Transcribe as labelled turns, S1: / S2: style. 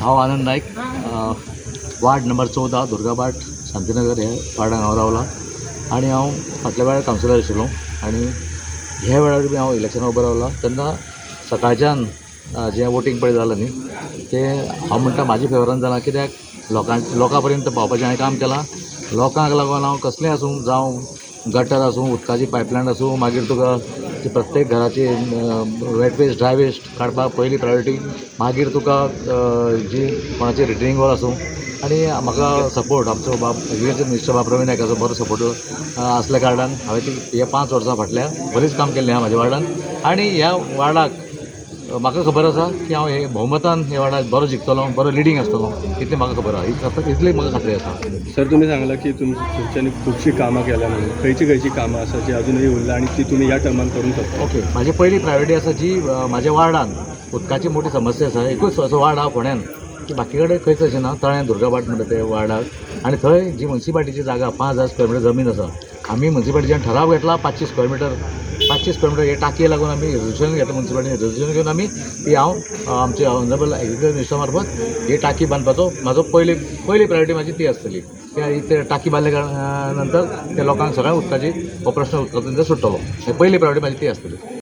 S1: हांव आनंद Naik, ward number 14, दुर्गाभाट, Shantinagar हे वार्डान हांव रावलां आनी हांव फाटल्या वेळार कावन्सिलर आशिल्लो आनी ह्या वेळार बी हांव इलेक्शनाक उबो रावला तेन्ना सकाळच्यान जें वोटींग पळय जालां न्ही, तें हांव म्हणटा म्हाज्या फेवरान जालां, कित्याक लोकां पर्यंत पावपाचें हांवें काम केलां. लोकांक लागून हांव कसलें आसूं, जावं गटर आसूं, उदकाची पायपलायन आसूं, मागीर तुका ती प्रत्येक घराची वेट वेस्ट, ड्राय वेस्ट काडपाक पयली प्रायोरिटी, मागीर तुका जी कोणाची रिटर्निंग वॉल आसूं. आनी म्हाका सपोर्ट आमचो बाब एग्रीकल्चर मिनिस्टर बाब रवी नायकाचो बरो सपोर्ट आसल्या कारणान हांवें ती ह्या 5 वर्सां फाटल्या बरीच काम केल्लें आहा म्हाज्या वार्डान. आनी ह्या वार्डाक म्हाका खबर आसा की हांव हे भोवमतान ह्या वार्डाक बरो जिखतलो, बरो लिडींग आसतलो, इतलें म्हाका खबर आहा, इतली म्हाका खात्री आसा.
S2: सर, तुम्ही सांगला की तुमच्यांनी खुबशीं कामां केल्या म्हणून. खंयची खंयची कामां आसा जी अजूनही उरला आणि ती तुम्ही ह्या टर्मान करूंक शकता?
S1: ओके, म्हाजी पयली प्रायोरिटी आसा जी म्हाज्या वार्डान उदकाची मोठी समस्या आसा. एकूच असो वार्ड आहा फोंड्यान की बाकी कडेन खंयच अशें ना, तळ्यान दुर्गाभाट म्हणटा ते वार्डाक. आनी थंय जी मुन्सिपालिटीची जागा 5000 स्क्वेअर मिटर जमीन आसा, आमी मुन्सिपालिटीच्यान ठराव घेतला 500 स्क्वेअर मिटर, 500 स्क्वेअर मिटर हे टाकये लागून आमी रेजोल्युशन घेतला. मुन्सिपालिटीन रेजोल्युशन घेवन आमी ती हांव आमचे ऑनरेबल एग्रीकल्चर मिनिस्टर मार्फत ही टाकी बांदपाचो म्हाजो पयली पयली प्रायोरिटी म्हाजी ती आसतली. त्या ते टाकी बांदले नंतर त्या लोकांक सगळ्या उदकाची हो प्रश्न उदकाचो सुट्टलो. हे पयली प्रायोरिटी म्हाजी ती आसतली.